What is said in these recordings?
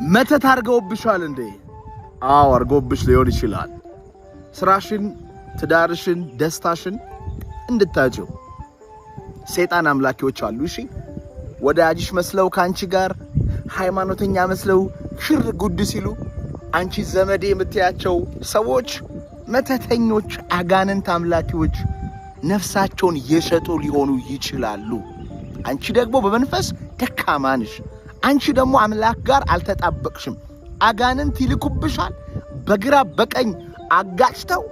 መተት አድርገውብሻል እንዴ? አዎ አድርገውብሽ ሊሆን ይችላል። ስራሽን፣ ትዳርሽን፣ ደስታሽን እንድታጪው ሰይጣን አምላኪዎች አሉ። እሺ ወዳጅሽ መስለው ከአንቺ ጋር ሃይማኖተኛ መስለው ሽር ጉድ ሲሉ አንቺ ዘመዴ የምትያቸው ሰዎች መተተኞች፣ አጋንንት አምላኪዎች ነፍሳቸውን የሸጡ ሊሆኑ ይችላሉ። አንቺ ደግሞ በመንፈስ ደካማ ነሽ። አንቺ ደግሞ አምላክ ጋር አልተጣበቅሽም። አጋንንት ይልኩብሻል። በግራ በቀኝ አጋጭተው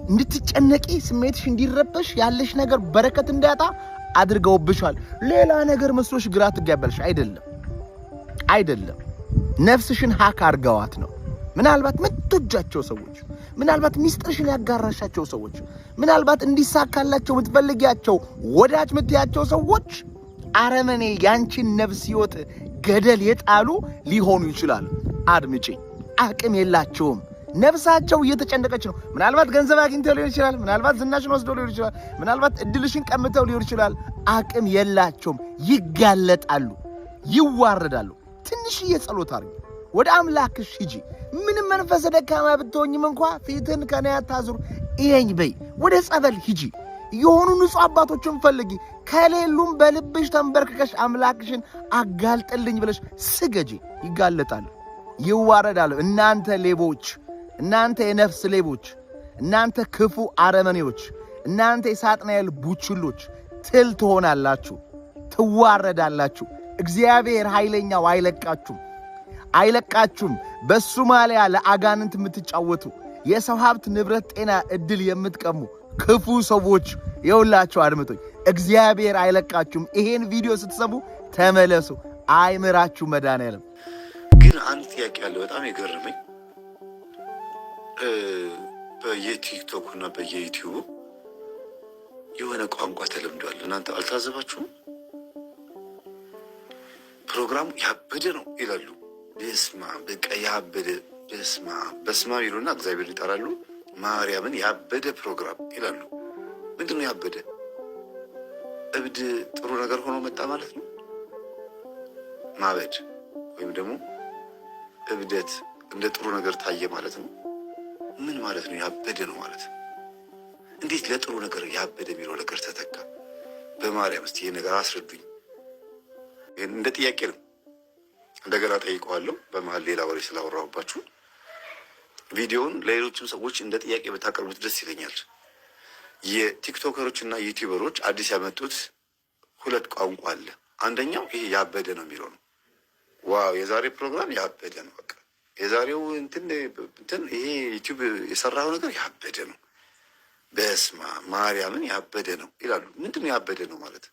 እንድትጨነቂ፣ ስሜትሽ እንዲረበሽ፣ ያለሽ ነገር በረከት እንዲያጣ አድርገውብሻል። ሌላ ነገር መስሎሽ ግራ ትጋቢያለሽ። አይደለም፣ አይደለም። ነፍስሽን hack አድርገዋት ነው። ምናልባት ምትወጃቸው ሰዎች፣ ምናልባት ሚስጥርሽን ያጋራሻቸው ሰዎች፣ ምናልባት እንዲሳካላቸው የምትፈልጊያቸው ወዳጅ ምትያቸው ሰዎች አረመኔ ያንቺን ነፍስ ሕይወት ገደል የጣሉ ሊሆኑ ይችላሉ። አድምጪ፣ አቅም የላቸውም። ነፍሳቸው እየተጨነቀች ነው። ምናልባት ገንዘብ አግኝተው ሊሆን ይችላል። ምናልባት ዝናሽን ወስደው ሊሆን ይችላል። ምናልባት እድልሽን ቀምተው ሊሆን ይችላል። አቅም የላቸውም። ይጋለጣሉ፣ ይዋረዳሉ። ትንሽዬ ጸሎት አድርጊ፣ ወደ አምላክሽ ሂጂ። ምንም መንፈሰ ደካማ ብትሆኝም እንኳ ፊትህን ከኔ አታዙር እየኝ በይ። ወደ ጸበል ሂጂ። የሆኑ ንጹሕ አባቶችን ፈልጊ። ከሌሉም በልብሽ ተንበርክከሽ አምላክሽን አጋልጥልኝ ብለሽ ስገጂ። ይጋለጣሉ፣ ይዋረዳሉ። እናንተ ሌቦች፣ እናንተ የነፍስ ሌቦች፣ እናንተ ክፉ አረመኔዎች፣ እናንተ የሳጥናኤል ቡችሎች ትል ትሆናላችሁ፣ ትዋረዳላችሁ። እግዚአብሔር ኃይለኛው አይለቃችሁም፣ አይለቃችሁም። በሶማሊያ ለአጋንንት የምትጫወቱ የሰው ሀብት ንብረት፣ ጤና፣ እድል የምትቀሙ ክፉ ሰዎች የውላችሁ አድምጦኝ፣ እግዚአብሔር አይለቃችሁም። ይሄን ቪዲዮ ስትሰሙ ተመለሱ። አይምራችሁ መድኃኒዓለም። ግን አንድ ጥያቄ አለ፣ በጣም የገረመኝ በየቲክቶክ እና በየዩቲዩቡ የሆነ ቋንቋ ተለምዷል። እናንተ አልታዘባችሁም? ፕሮግራሙ ያበደ ነው ይላሉ። በስመ አብ በቃ ያበደ በስመ አብ በስመ አብ ይሉና እግዚአብሔር ይጠራሉ። ማርያምን ያበደ ፕሮግራም ይላሉ። ምንድን ነው ያበደ? እብድ ጥሩ ነገር ሆኖ መጣ ማለት ነው። ማበድ ወይም ደግሞ እብደት እንደ ጥሩ ነገር ታየ ማለት ነው። ምን ማለት ነው? ያበደ ነው ማለት እንዴት ለጥሩ ነገር ያበደ የሚለው ነገር ተተካ? በማርያም እስኪ ይሄ ነገር አስረዱኝ። ይህን እንደ ጥያቄ ነው፣ እንደገና ጠይቀዋለሁ። በመሀል ሌላ ወሬ ስላወራሁባችሁ ቪዲዮውን ለሌሎችም ሰዎች እንደ ጥያቄ ብታቀርቡት ደስ ይለኛል። የቲክቶከሮች እና ዩቲዩበሮች አዲስ ያመጡት ሁለት ቋንቋ አለ። አንደኛው ይሄ ያበደ ነው የሚለው ነው። Wow የዛሬ ፕሮግራም ያበደ ነው። በቃ የዛሬው እንትን እንትን ይሄ ዩቲዩብ የሰራው ነገር ያበደ ነው። በስማ ማርያምን ያበደ ነው ይላሉ። ምንድን ነው ያበደ ነው ማለት?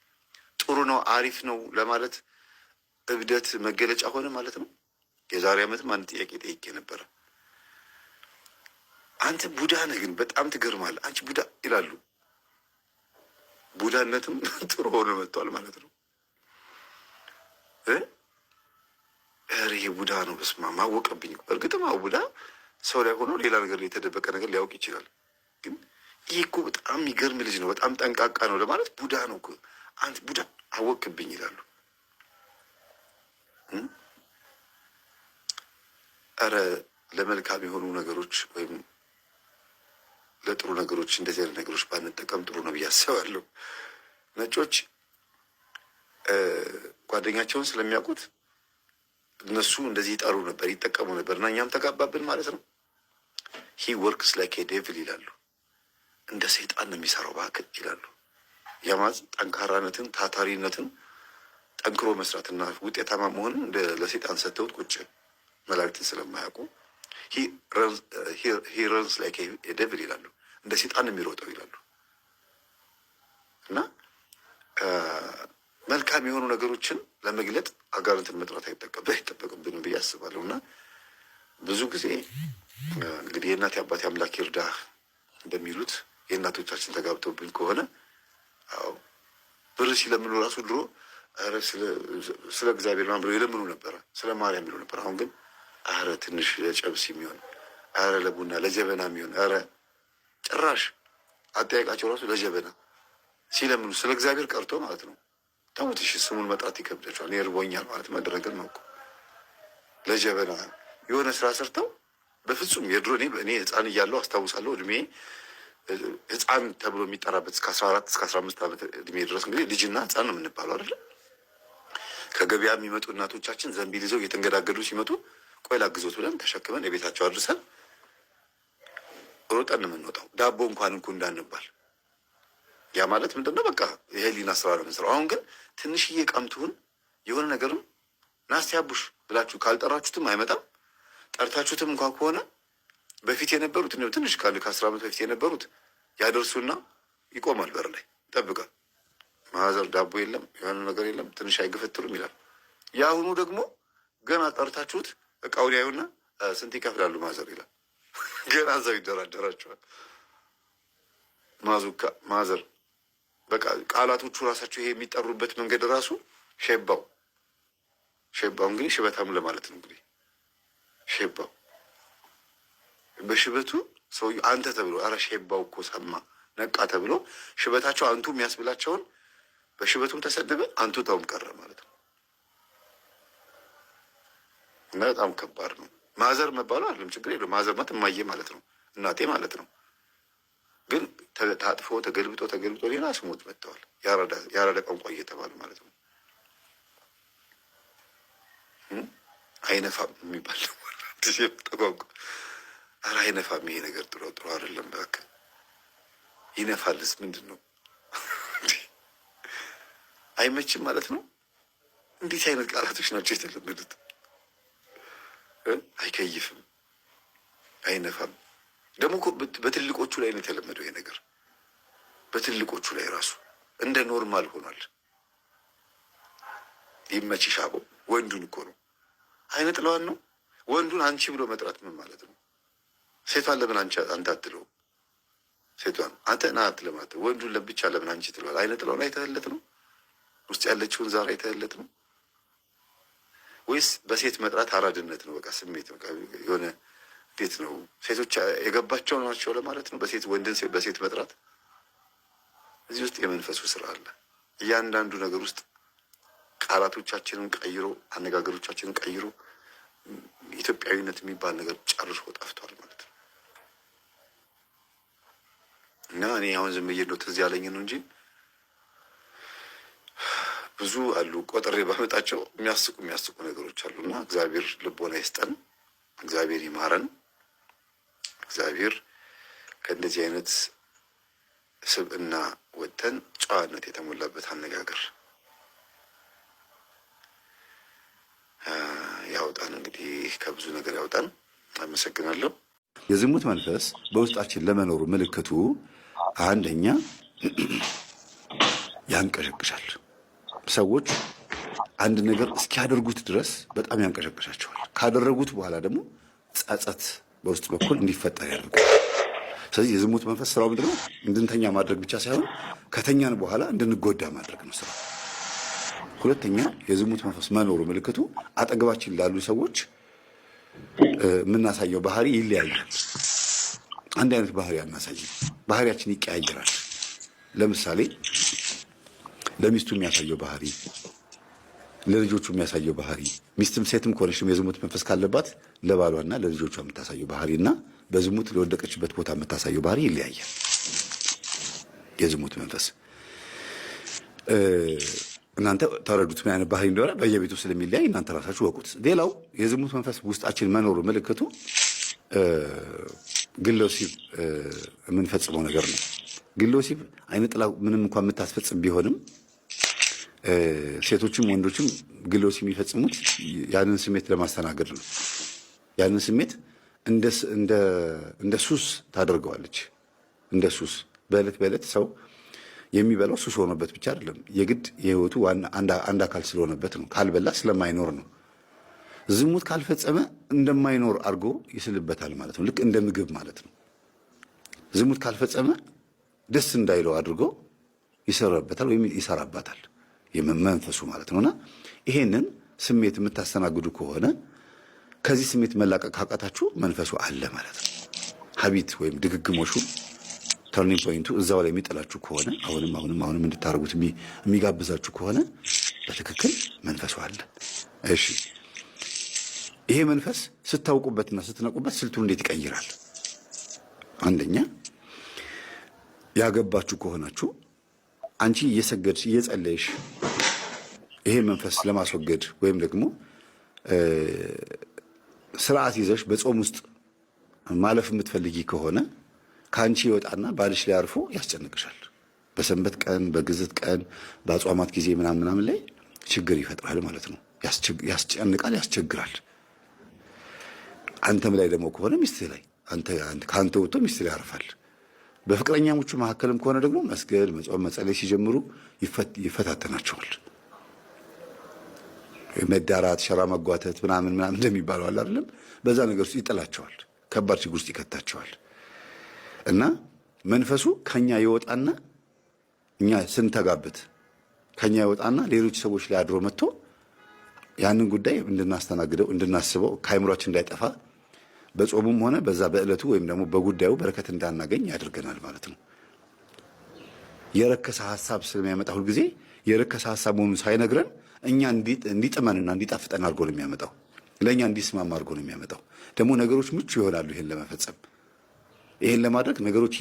ጥሩ ነው አሪፍ ነው ለማለት እብደት መገለጫ ሆነ ማለት ነው። የዛሬ ዓመትም አንድ ጥያቄ ጠይቄ ነበረ። አንተ ቡዳ ነህ ግን በጣም ትገርማለህ፣ አንቺ ቡዳ ይላሉ። ቡዳነትም ጥሩ ሆኖ መጥቷል ማለት ነው። ኧረ ይሄ ቡዳ ነው፣ በስመ አብ አወቀብኝ። እርግጥም አዎ ቡዳ ሰው ላይ ሆኖ ሌላ ነገር የተደበቀ ነገር ሊያውቅ ይችላል። ግን ይህ እኮ በጣም የሚገርም ልጅ ነው፣ በጣም ጠንቃቃ ነው ለማለት ቡዳ ነው እኮ አንተ ቡዳ አወቅብኝ ይላሉ። ኧረ ለመልካም የሆኑ ነገሮች ወይም ለጥሩ ነገሮች እንደዚህ አይነት ነገሮች ባንጠቀም ጥሩ ነው ብዬ አስባለሁ። ነጮች ጓደኛቸውን ስለሚያውቁት እነሱ እንደዚህ ይጠሩ ነበር፣ ይጠቀሙ ነበር እና እኛም ተጋባብን ማለት ነው። He works like devil ይላሉ። እንደ ሰይጣን ነው የሚሰራው እባክህ ይላሉ። ያ ማለት ጠንካራነትን፣ ታታሪነትን፣ ጠንክሮ መስራትና ውጤታማ መሆንን ለሰይጣን ሰጥተውት ቁጭ መላእክትን ስለማያውቁ he runs like devil ይላሉ። እንደ ሰይጣን የሚሮጠው ይላሉ። እና መልካም የሆኑ ነገሮችን ለመግለጥ አጋንንትን መጥራት አይጠበቅብንም ብዬ አስባለሁ። እና ብዙ ጊዜ እንግዲህ የእናቴ አባቴ አምላክ ይርዳህ እንደሚሉት የእናቶቻችን ተጋብተውብን ከሆነ አዎ ብር ሲለምኑ ራሱ ድሮ ስለ እግዚአብሔር ምናምን ብለው የለምኑ ነበረ፣ ስለ ማርያም ይሉ ነበር። አሁን ግን አረ ትንሽ ለጨብስ የሚሆን አረ ለቡና ለጀበና የሚሆን አረ ጭራሽ አጠያቃቸው ራሱ ለጀበና ሲለምኑ ስለ እግዚአብሔር ቀርቶ ማለት ነው። ተውት እሺ፣ ስሙን መጥራት ይከብዳቸዋል። እኔ እርቦኛል ማለት መደረግን ነው እኮ። ለጀበና የሆነ ስራ ሰርተው በፍጹም የድሮ እኔ ህፃን እያለሁ አስታውሳለሁ። እድሜ ህፃን ተብሎ የሚጠራበት እስከ 14 እስከ 15 ዓመት እድሜ ድረስ እንግዲህ ልጅና ህፃን ነው የምንባለው አይደለ? ከገበያ የሚመጡ እናቶቻችን ዘንቢል ይዘው እየተንገዳገዱ ሲመጡ ቆይ ላግዞት ብለን ተሸክመን የቤታቸው አድርሰን ሮጠን ነው የምንወጣው። ዳቦ እንኳን እንኩ እንዳንባል። ያ ማለት ምንድነው? በቃ የህሊና ስራ ነው የምንሰራው። አሁን ግን ትንሽዬ ቀምትሁን የሆነ ነገርም ናስቲ አቡሽ ብላችሁ ካልጠራችሁትም አይመጣም። ጠርታችሁትም እንኳን ከሆነ በፊት የነበሩት ትንሽ ካለ ከ10 ዓመት በፊት የነበሩት ያደርሱና ይቆማል በር ላይ ይጠብቃል። ማዘር ዳቦ የለም የሆነ ነገር የለም ትንሽ አይገፈትሩም ይላል። የአሁኑ ደግሞ ገና ጠርታችሁት እቃውን ያዩና ስንት ይከፍላሉ ማዘር ይላል። ገና እዛው ይደራደራቸዋል። ማዙካ ማዘር በቃ ቃላቶቹ ራሳቸው ይሄ የሚጠሩበት መንገድ ራሱ ሼባው ሼባው እንግዲህ ሽበታም ለማለት ነው። እንግዲህ ሼባው በሽበቱ ሰውዬው አንተ ተብሎ ኧረ ሼባው እኮ ሰማ ነቃ ተብሎ ሽበታቸው አንቱ የሚያስብላቸውን በሽበቱም ተሰደበ አንቱ ተውም ቀረ ማለት ነው። እና በጣም ከባድ ነው። ማዘር መባሉ አይደለም ችግር የለውም። ማዘር ማለት እማዬ ማለት ነው፣ እናቴ ማለት ነው። ግን ታጥፎ ተገልብጦ ተገልብጦ ሌላ ስሞች መጥተዋል። የአራዳ ቋንቋ እየተባሉ ማለት ነው። አይነፋም የሚባል ቋንቋ። ኧረ አይነፋም፣ ይሄ ነገር ጥሩ ጥሩ አይደለም። እባክህ ይነፋልስ ምንድን ነው? አይመችም ማለት ነው። እንዴት አይነት ቃላቶች ናቸው የተለመዱት? አይከይፍም፣ አይነፋም። ደግሞ እኮ በትልቆቹ ላይ ነው የተለመደው ይሄ ነገር። በትልቆቹ ላይ ራሱ እንደ normal ሆኗል። ይመችሽ አቦ። ወንዱን እኮ ነው አይነ ጥለዋን ነው ወንዱን አንቺ ብሎ መጥራት ምን ማለት ነው? ሴቷን ለምን አንቺ አንተ አትለውም? ሴቷን አንተ ና አትልም። ወንዱን ለብቻ ለምን አንቺ ትለዋል? አይነ ጥለዋን አይተህለት ነው? ውስጥ ያለችውን ዛር አይተህለት ነው ወይስ በሴት መጥራት አራድነት ነው? በቃ ስሜት በቃ የሆነ እንዴት ነው ሴቶች የገባቸው ናቸው ለማለት ነው። በሴት ወንድን በሴት መጥራት እዚህ ውስጥ የመንፈሱ ስራ አለ። እያንዳንዱ ነገር ውስጥ ቃላቶቻችንን ቀይሮ አነጋገሮቻችንን ቀይሮ ኢትዮጵያዊነት የሚባል ነገር ጨርሶ ጠፍቷል ማለት ነው። እና እኔ አሁን ዝም ብዬ እንደው ትዝ ያለኝ ነው እንጂ ብዙ አሉ። ቆጥሬ ባመጣቸው የሚያስቁ የሚያስቁ ነገሮች አሉ። እና እግዚአብሔር ልቦና ይስጠን፣ እግዚአብሔር ይማረን፣ እግዚአብሔር ከእንደዚህ አይነት ስብዕና ወጥተን ጨዋነት የተሞላበት አነጋገር ያውጣን። እንግዲህ ከብዙ ነገር ያውጣን። አመሰግናለሁ። የዝሙት መንፈስ በውስጣችን ለመኖሩ ምልክቱ አንደኛ ያንቀሸቅሻል። ሰዎች አንድ ነገር እስኪያደርጉት ድረስ በጣም ያንቀሸቅሻቸዋል። ካደረጉት በኋላ ደግሞ ጸጸት በውስጥ በኩል እንዲፈጠር ያደርጋል። ስለዚህ የዝሙት መንፈስ ስራው ምንድነው? እንድንተኛ ማድረግ ብቻ ሳይሆን ከተኛን በኋላ እንድንጎዳ ማድረግ ነው ስራው። ሁለተኛ የዝሙት መንፈስ መኖሩ ምልክቱ አጠገባችን ላሉ ሰዎች የምናሳየው ባህሪ ይለያያል። አንድ አይነት ባህሪ አናሳይም። ባህሪያችን ይቀያየራል። ለምሳሌ ለሚስቱ የሚያሳየው ባህሪ፣ ለልጆቹ የሚያሳየው ባህሪ፣ ሚስትም ሴትም ከሆነች የዝሙት መንፈስ ካለባት ለባሏና ለልጆቿ የምታሳየው ባህሪ እና በዝሙት ለወደቀችበት ቦታ የምታሳየው ባህሪ ይለያያል። የዝሙት መንፈስ እናንተ ተረዱት ምን አይነት ባህሪ እንደሆነ በየቤቱ ስለሚለያይ እናንተ ራሳችሁ ወቁት። ሌላው የዝሙት መንፈስ ውስጣችን መኖሩ ምልክቱ ግለ ወሲብ የምንፈጽመው ነገር ነው። ግለ ወሲብ አይነ ጥላ ምንም እንኳን የምታስፈጽም ቢሆንም ሴቶችም ወንዶችም ግለ ወሲብ የሚፈጽሙት ያንን ስሜት ለማስተናገድ ነው። ያንን ስሜት እንደ ሱስ ታደርገዋለች። እንደ ሱስ በዕለት በዕለት ሰው የሚበላው ሱስ ሆኖበት ብቻ አይደለም፣ የግድ የህይወቱ ዋና አንድ አካል ስለሆነበት ነው። ካልበላ ስለማይኖር ነው። ዝሙት ካልፈጸመ እንደማይኖር አድርጎ ይስልበታል ማለት ነው። ልክ እንደ ምግብ ማለት ነው። ዝሙት ካልፈጸመ ደስ እንዳይለው አድርጎ ይሰራበታል ወይም ይሰራባታል መንፈሱ ማለት ነውና ይሄንን ስሜት የምታስተናግዱ ከሆነ ከዚህ ስሜት መላቀቅ ካቃታችሁ መንፈሱ አለ ማለት ነው። habit ወይም ድግግሞሹ turning point ኡ እዛው ላይ የሚጥላችሁ ከሆነ አሁንም አሁንም አሁንም እንድታደርጉት የሚጋብዛችሁ ከሆነ በትክክል መንፈሱ አለ። እሺ፣ ይሄ መንፈስ ስታውቁበትና ስትነቁበት ስልቱን እንዴት ይቀይራል? አንደኛ ያገባችሁ ከሆናችሁ አንቺ እየሰገድሽ እየጸለይሽ ይሄ መንፈስ ለማስወገድ ወይም ደግሞ ስርዓት ይዘሽ በጾም ውስጥ ማለፍ የምትፈልጊ ከሆነ ከአንቺ ይወጣና ባልሽ ላይ አርፎ ያስጨንቅሻል። በሰንበት ቀን፣ በግዝት ቀን፣ በአጽዋማት ጊዜ ምናምን ምናምን ላይ ችግር ይፈጥራል ማለት ነው። ያስጨንቃል፣ ያስቸግራል። አንተም ላይ ደግሞ ከሆነ ሚስትህ ላይ ከአንተ ወጥቶ ሚስትህ ላይ ያርፋል። በፍቅረኛሞቹ መካከልም ከሆነ ደግሞ መስገድ፣ መጾም፣ መጸለይ ሲጀምሩ ይፈታተናቸዋል። መዳራት፣ ሸራ መጓተት ምናምን ምናምን እንደሚባለው አለ አይደለም። በዛ ነገር ውስጥ ይጥላቸዋል። ከባድ ችግር ውስጥ ይከታቸዋል። እና መንፈሱ ከኛ ይወጣና እኛ ስንተጋበት ከኛ ይወጣና ሌሎች ሰዎች ላይ አድሮ መጥቶ ያንን ጉዳይ እንድናስተናግደው እንድናስበው ከአይምሯችን እንዳይጠፋ በጾሙም ሆነ በዛ በዕለቱ ወይም ደግሞ በጉዳዩ በረከት እንዳናገኝ ያደርገናል ማለት ነው። የረከሰ ሀሳብ ስለሚያመጣ ሁልጊዜ የረከሰ ሀሳብ መሆኑን ሳይነግረን እኛ እንዲጥመንና እንዲጣፍጠን አድርጎ ነው የሚያመጣው። ለእኛ እንዲስማማ አድርጎ ነው የሚያመጣው። ደግሞ ነገሮች ምቹ ይሆናሉ ይሄን ለመፈጸም ይሄን ለማድረግ ነገሮች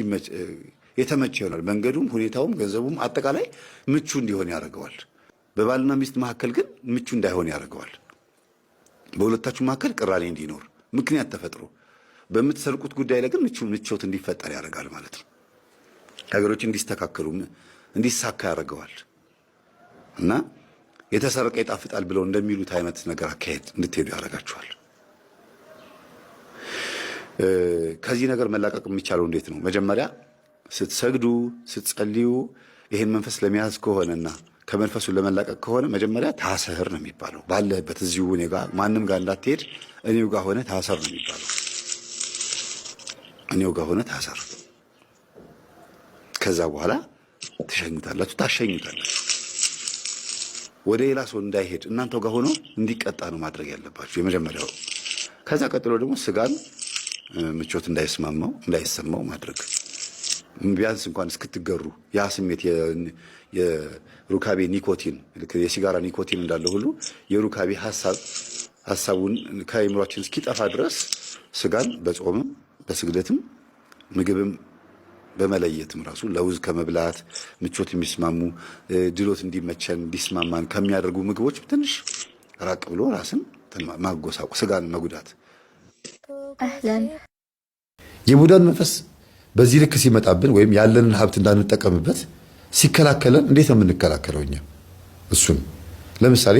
የተመቸ ይሆናል። መንገዱም፣ ሁኔታውም፣ ገንዘቡም አጠቃላይ ምቹ እንዲሆን ያደርገዋል። በባልና ሚስት መካከል ግን ምቹ እንዳይሆን ያደርገዋል። በሁለታችሁ መካከል ቅራኔ እንዲኖር ምክንያት ተፈጥሮ በምትሰርቁት ጉዳይ ላይ ግን ምቾት እንዲፈጠር ያደርጋል ማለት ነው። ነገሮች እንዲስተካከሉ እንዲሳካ ያደርገዋል እና የተሰረቀ ይጣፍጣል ብለው እንደሚሉት አይነት ነገር አካሄድ እንድትሄዱ ያደርጋችኋል። ከዚህ ነገር መላቀቅ የሚቻለው እንዴት ነው? መጀመሪያ ስትሰግዱ ስትጸልዩ ይህን መንፈስ ለመያዝ ከሆነና ከመንፈሱ ለመላቀቅ ከሆነ መጀመሪያ ታሰር ነው የሚባለው። ባለህበት እዚሁ እኔ ጋር ማንም ጋር እንዳትሄድ እኔው ጋር ሆነ ታሰር ነው የሚባለው። እኔው ጋር ሆነ ታሰር። ከዛ በኋላ ትሸኙታላችሁ፣ ታሸኙታላችሁ። ወደ ሌላ ሰው እንዳይሄድ እናንተው ጋር ሆኖ እንዲቀጣ ነው ማድረግ ያለባችሁ የመጀመሪያው። ከዛ ቀጥሎ ደግሞ ስጋን ምቾት እንዳይስማማው እንዳይሰማው ማድረግ ቢያንስ እንኳን እስክትገሩ ያ ስሜት የሩካቤ ኒኮቲን የሲጋራ ኒኮቲን እንዳለ ሁሉ የሩካቤ ሀሳብ ሀሳቡን ከአእምሯችን እስኪጠፋ ድረስ ስጋን በጾምም በስግደትም ምግብም በመለየትም ራሱ ለውዝ ከመብላት ምቾት የሚስማሙ ድሎት እንዲመቸን እንዲስማማን ከሚያደርጉ ምግቦች ትንሽ ራቅ ብሎ ራስን ማጎሳቆ ስጋን መጉዳት። أهلا። የቡዳን መንፈስ በዚህ ልክ ሲመጣብን ወይም ያለንን ሀብት እንዳንጠቀምበት ሲከላከለን እንዴት ነው የምንከላከለው እኛ? እሱን ለምሳሌ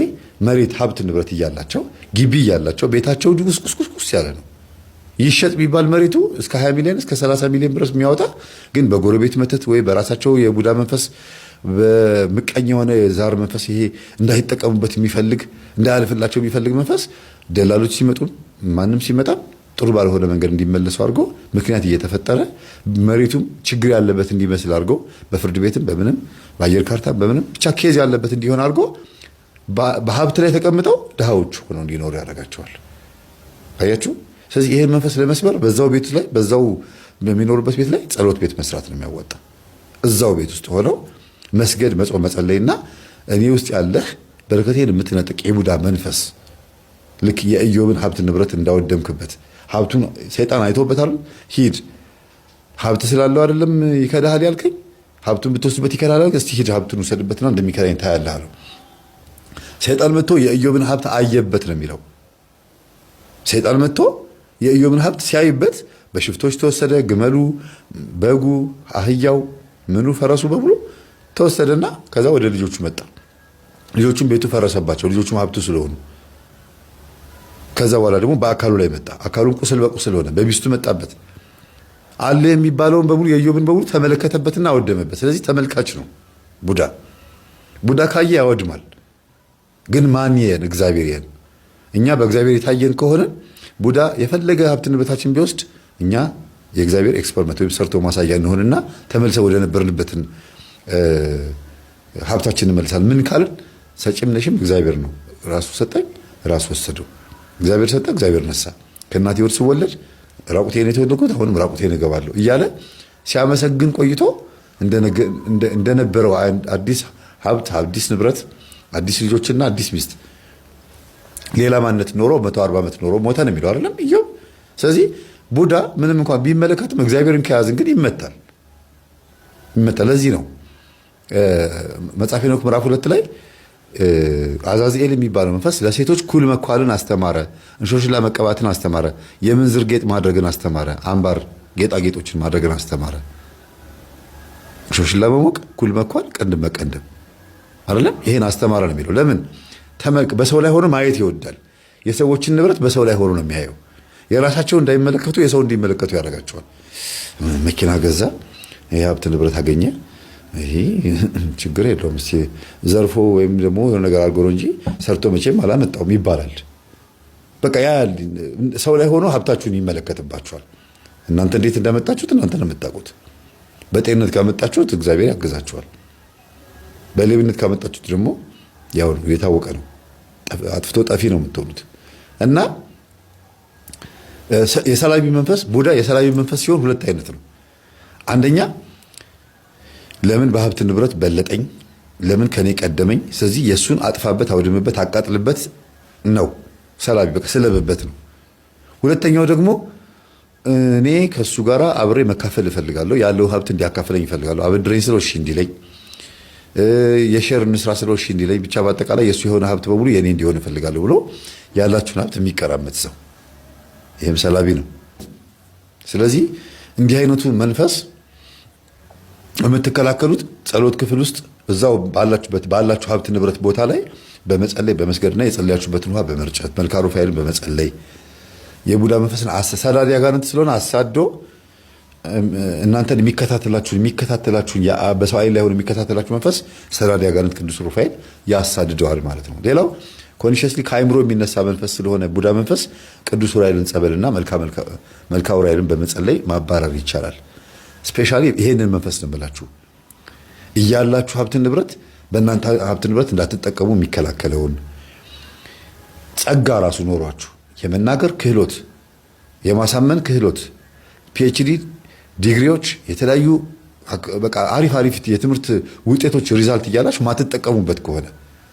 መሬት ሀብት ንብረት እያላቸው ግቢ እያላቸው ቤታቸው ቁስቁስቁስ ያለ ነው። ይሸጥ ቢባል መሬቱ እስከ 20 ሚሊዮን እስከ 30 ሚሊዮን ብር የሚያወጣ ግን በጎረቤት መተት ወይ በራሳቸው የቡዳ መንፈስ በምቀኝ የሆነ የዛር መንፈስ ይሄ እንዳይጠቀሙበት የሚፈልግ እንዳያልፍላቸው የሚፈልግ መንፈስ ደላሎች ሲመጡ ማንም ሲመጣ ጥሩ ባልሆነ መንገድ እንዲመለሱ አድርጎ ምክንያት እየተፈጠረ መሬቱም ችግር ያለበት እንዲመስል አድርጎ በፍርድ ቤትም በምንም በአየር ካርታ በምንም ብቻ case ያለበት እንዲሆን አድርጎ በሀብት ላይ ተቀምጠው ድሃዎች ሆነው እንዲኖሩ ያደርጋቸዋል። አያችሁ። ስለዚህ ይህን መንፈስ ለመስበር በዛው ቤት ላይ በዛው በሚኖሩበት ቤት ላይ ጸሎት ቤት መስራት ነው የሚያወጣ። እዛው ቤት ውስጥ ሆነው መስገድ፣ መጾም፣ መጸለይና እኔ ውስጥ ያለህ በረከቴን የምትነጥቅ የቡዳ መንፈስ ልክ የኢዮብን ሀብት ንብረት እንዳወደምክበት ሀብቱን ሰይጣን አይቶበታል። ሂድ ሀብት ስላለው አይደለም ይከዳሃል ያልከኝ፣ ሀብቱን ብትወስድበት ይከዳሃል ያልከኝ፣ እስቲ ሂድ ሀብቱን ውሰድበትና እንደሚከዳኝ ታያለህ አለው። ሰይጣን መጥቶ የኢዮብን ሀብት አየበት ነው የሚለው። ሰይጣን መጥቶ የኢዮብን ሀብት ሲያይበት በሽፍቶች ተወሰደ። ግመሉ፣ በጉ፣ አህያው፣ ምኑ፣ ፈረሱ በሙሉ ተወሰደና ከዛ ወደ ልጆቹ መጣ። ልጆቹም ቤቱ ፈረሰባቸው፣ ልጆቹም ሀብቱ ስለሆኑ ከዛ በኋላ ደግሞ በአካሉ ላይ መጣ። አካሉን ቁስል በቁስል ሆነ። በሚስቱ መጣበት። አለ የሚባለውን በሙሉ የኢዮብን በሙሉ ተመለከተበትና አወደመበት። ስለዚህ ተመልካች ነው ቡዳ። ቡዳ ካየ ያወድማል። ግን ማን የን? እግዚአብሔር የን። እኛ በእግዚአብሔር የታየን ከሆነ ቡዳ የፈለገ ሀብት ንብረታችን ቢወስድ እኛ የእግዚአብሔር experiment ወይም ሰርቶ ማሳያ እንሆንና ተመልሰ ወደ ነበርንበትን ሀብታችን እንመልሳል። ምን ካልን ሰጪም ነሽም እግዚአብሔር ነው። ራሱ ሰጠኝ፣ ራሱ ወሰደው። እግዚአብሔር ሰጠ፣ እግዚአብሔር ነሳ። ከእናቴ ሆድ ስወለድ ራቁቴን የተወለድኩት አሁንም ራቁቴን እገባለሁ እያለ ሲያመሰግን ቆይቶ እንደነበረው አዲስ ሀብት፣ አዲስ ንብረት፣ አዲስ ልጆችና አዲስ ሚስት ሌላ ማንነት ኖሮ 140 ዓመት ኖሮ ሞተ ነው የሚለው አይደለም ኢዮብ። ስለዚህ ቡዳ ምንም እንኳን ቢመለከትም እግዚአብሔርን ከያዝን ግን ይመታል ይመታል። ለዚህ ነው መጽሐፈ ሄኖክ ምዕራፍ 2 ላይ አዛዝኤል የሚባለው መንፈስ ለሴቶች ኩል መኳልን አስተማረ፣ እንሾሽላ መቀባትን አስተማረ፣ የምንዝር ጌጥ ማድረግን አስተማረ፣ አምባር ጌጣጌጦችን ማድረግን አስተማረ። እንሾሽላ መሞቅ፣ ኩል መኳል፣ ቅንድብ መቀንደብ አይደለም ይሄን አስተማረ ነው የሚለው። ለምን በሰው ላይ ሆኖ ማየት ይወዳል። የሰዎችን ንብረት በሰው ላይ ሆኖ ነው የሚያየው። የራሳቸው እንዳይመለከቱ የሰው እንዲመለከቱ ያደርጋቸዋል። መኪና ገዛ፣ የሀብት ንብረት አገኘ፣ ይሄ ችግር የለውም እስኪ ዘርፎ ወይም ደግሞ የሆነ ነገር አድርጎ ነው እንጂ ሰርቶ መቼም አላመጣውም ይባላል። በቃ ያ ሰው ላይ ሆኖ ሀብታችሁን ይመለከትባችኋል። እናንተ እንዴት እንዳመጣችሁት እናንተ ነው የምታውቁት። በጤንነት ካመጣችሁት እግዚአብሔር ያግዛችኋል። በሌብነት ካመጣችሁት ደግሞ ያው ነው፣ የታወቀ ነው። አጥፍቶ ጠፊ ነው የምትሆኑት። እና የሰላቢ መንፈስ ቡዳ የሰላቢ መንፈስ ሲሆን ሁለት አይነት ነው። አንደኛ ለምን በሀብት ንብረት በለጠኝ፣ ለምን ከኔ ቀደመኝ፣ ስለዚህ የእሱን አጥፋበት፣ አውድምበት፣ አቃጥልበት ነው ሰላቢ፣ በቃ ስለብበት ነው። ሁለተኛው ደግሞ እኔ ከእሱ ጋር አብሬ መካፈል እፈልጋለሁ፣ ያለው ሀብት እንዲያካፍለኝ እፈልጋለሁ፣ አበድረኝ ስለው እሺ እንዲለኝ፣ የ share እንስራ ስለው እሺ እንዲለኝ፣ ብቻ በአጠቃላይ የእሱ የሆነ ሀብት በሙሉ የእኔ እንዲሆን እፈልጋለሁ ብሎ ያላችሁን ሀብት የሚቀራመት ሰው፣ ይህም ሰላቢ ነው። ስለዚህ እንዲህ አይነቱ መንፈስ የምትከላከሉት ጸሎት ክፍል ውስጥ እዛው ባላችሁበት ባላችሁ ሀብት ንብረት ቦታ ላይ በመጸለይ በመስገድና የጸለያችሁበትን ውሃ በመርጨት መልክአ ሩፋኤልን በመጸለይ የቡዳ መንፈስን ሰዳዲ አጋንንት ስለሆነ አሳዶ እናንተን የሚከታተላችሁን በሰው ዓይን ላይ ሆኖ የሚከታተላችሁ መንፈስ ሰዳዲ አጋንንት ቅዱስ ሩፋኤል ያሳድደዋል ማለት ነው። ሌላው consciously ከአይምሮ የሚነሳ መንፈስ ስለሆነ ቡዳ መንፈስ ቅዱስ ኡራኤልን ጸበልና መልክአ ኡራኤልን በመጸለይ ማባረር ይቻላል። Specially ይሄንን መንፈስ ነው የምላችሁ። እያላችሁ ሀብት ንብረት በእናንተ ሀብት ንብረት እንዳትጠቀሙ የሚከላከለውን ጸጋ ራሱ ኖሯችሁ የመናገር ክህሎት፣ የማሳመን ክህሎት፣ PhD ዲግሪዎች፣ የተለያዩ በቃ አሪፍ አሪፍ የትምህርት ውጤቶች result እያላችሁ ማትጠቀሙበት ከሆነ፣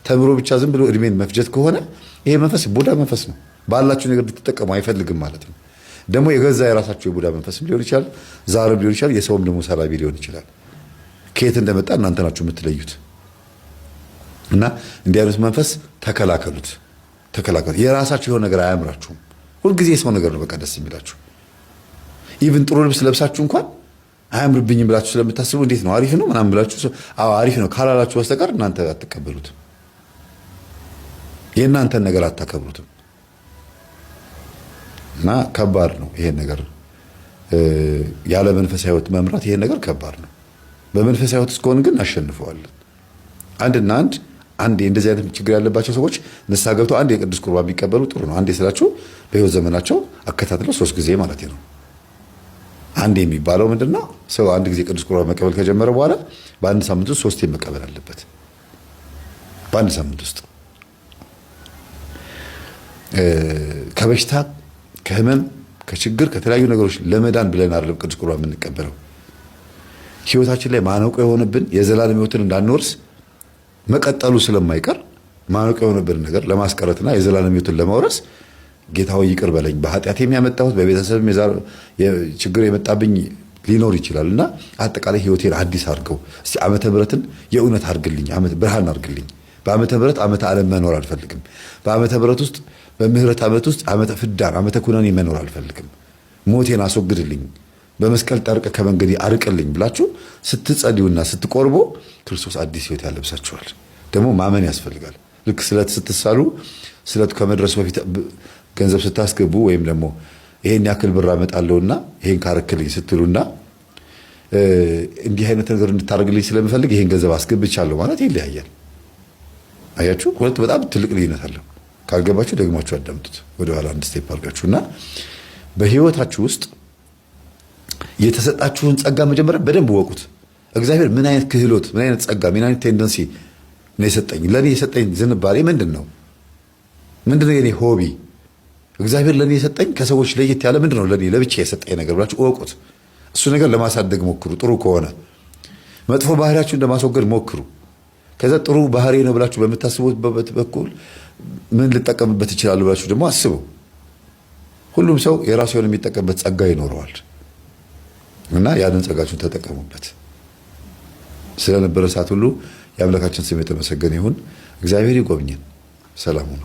ተምሮ ብቻ ዝም ብሎ እድሜን መፍጀት ከሆነ ይሄ መንፈስ ቡዳ መንፈስ ነው። ባላችሁ ነገር እንድትጠቀሙ አይፈልግም ማለት ነው። ደግሞ የገዛ የራሳችሁ የቡዳ መንፈስም ሊሆን ይችላል፣ ዛርም ሊሆን ይችላል፣ የሰውም ደግሞ ሰላቢ ሊሆን ይችላል። ከየት እንደመጣ እናንተ ናችሁ የምትለዩት። እና እንዲህ አይነት መንፈስ ተከላከሉት፣ ተከላከሉት። የራሳችሁ የሆነ ነገር አያምራችሁም። ሁልጊዜ የሰው ነገር ነው በቃ ደስ የሚላችሁ። Even ጥሩ ልብስ ለብሳችሁ እንኳን አያምርብኝም ብላችሁ ስለምታስቡ እንዴት ነው አሪፍ ነው ምናምን ብላችሁ አዎ አሪፍ ነው ካላላችሁ በስተቀር እናንተ አትቀበሉትም። የእናንተን ነገር አታከብሩትም። እና ከባድ ነው ይሄን ነገር ያለ መንፈሳዊ ሕይወት መምራት፣ ይሄን ነገር ከባድ ነው። በመንፈሳዊ ሕይወት እስከሆን ግን እናሸንፈዋለን። አንድና አንድ አንድ እንደዚህ አይነት ችግር ያለባቸው ሰዎች ንስሐ ገብተው አንድ የቅዱስ ቁርባን ቢቀበሉ ጥሩ ነው። አንዴ ስላችሁ በሕይወት ዘመናቸው አከታትለው 3 ጊዜ ማለት ነው። አንድ የሚባለው ምንድነው? ሰው አንድ ጊዜ ቅዱስ ቁርባን መቀበል ከጀመረ በኋላ በአንድ ሳምንት ውስጥ 3 መቀበል አለበት። በአንድ ሳምንት ውስጥ ከበሽታ ከህመም ከችግር ከተለያዩ ነገሮች ለመዳን ብለን አይደለም ቅዱስ ቁርባን የምንቀበለው። ህይወታችን ላይ ማነቆ የሆነብን የዘላለም ህይወትን እንዳንወርስ መቀጠሉ ስለማይቀር ማነቆ የሆነብን ነገር ለማስቀረትና የዘላለም ህይወትን ለማውረስ ጌታ ሆይ ይቅር በለኝ፣ በኃጢአት የሚያመጣሁት በቤተሰብ ችግር የመጣብኝ ሊኖር ይችላል እና አጠቃላይ ህይወቴን አዲስ አድርገው እስቲ ዓመተ ምሕረትን የእውነት አድርግልኝ፣ ብርሃን አድርግልኝ። በዓመተ ምሕረት ዓመተ ዓለም መኖር አልፈልግም። በዓመተ ምሕረት ውስጥ በምህረት ዓመት ውስጥ ዓመተ ፍዳን ዓመተ ኩነኔ መኖር አልፈልግም። ሞቴን አስወግድልኝ፣ በመስቀል ጠርቅ ከመንገዴ አርቅልኝ ብላችሁ ስትጸልዩና ስትቆርቡ ክርስቶስ አዲስ ህይወት ያለብሳችኋል። ደግሞ ማመን ያስፈልጋል። ልክ ስለት ስትሳሉ ስለቱ ከመድረሱ በፊት ገንዘብ ስታስገቡ ወይም ደግሞ ይሄን ያክል ብር አመጣለሁና ይሄን ካረክልኝ ስትሉና እንዲህ አይነት ነገር እንድታደርግልኝ ስለምፈልግ ይሄን ገንዘብ አስገብቻለሁ ማለት ይለያያል። አያችሁ፣ ሁለት በጣም ትልቅ ልዩነት አለው። ካልገባችሁ ደግማችሁ አዳምጡት፣ ወደኋላ አንድ step አድርጋችሁ እና በህይወታችሁ ውስጥ የተሰጣችሁን ጸጋ መጀመሪያ በደንብ ወቁት። እግዚአብሔር ምን አይነት ክህሎት፣ ምን አይነት ጸጋ፣ ምን አይነት tendency ነው የሰጠኝ? ለእኔ የሰጠኝ ዝንባሌ ምንድን ነው? ምንድን ነው የኔ hobby? እግዚአብሔር ለእኔ የሰጠኝ ከሰዎች ለየት ያለ ምንድን ነው? ለእኔ ለብቻ የሰጠኝ ነገር ብላችሁ እወቁት። እሱ ነገር ለማሳደግ ሞክሩ። ጥሩ ከሆነ መጥፎ ባህሪያችሁን ለማስወገድ ሞክሩ። ከዛ ጥሩ ባህሪ ነው ብላችሁ በምታስቡበት በኩል ምን ልጠቀምበት ይችላሉ ብላችሁ ደግሞ አስቡ። ሁሉም ሰው የራሱ የሆነ የሚጠቀምበት ጸጋ ይኖረዋል እና ያንን ጸጋችሁን ተጠቀሙበት። ስለነበረ ሰዓት ሁሉ የአምላካችን ስም የተመሰገነ ይሁን። እግዚአብሔር ይጎብኝን። ሰላም ሁኑ።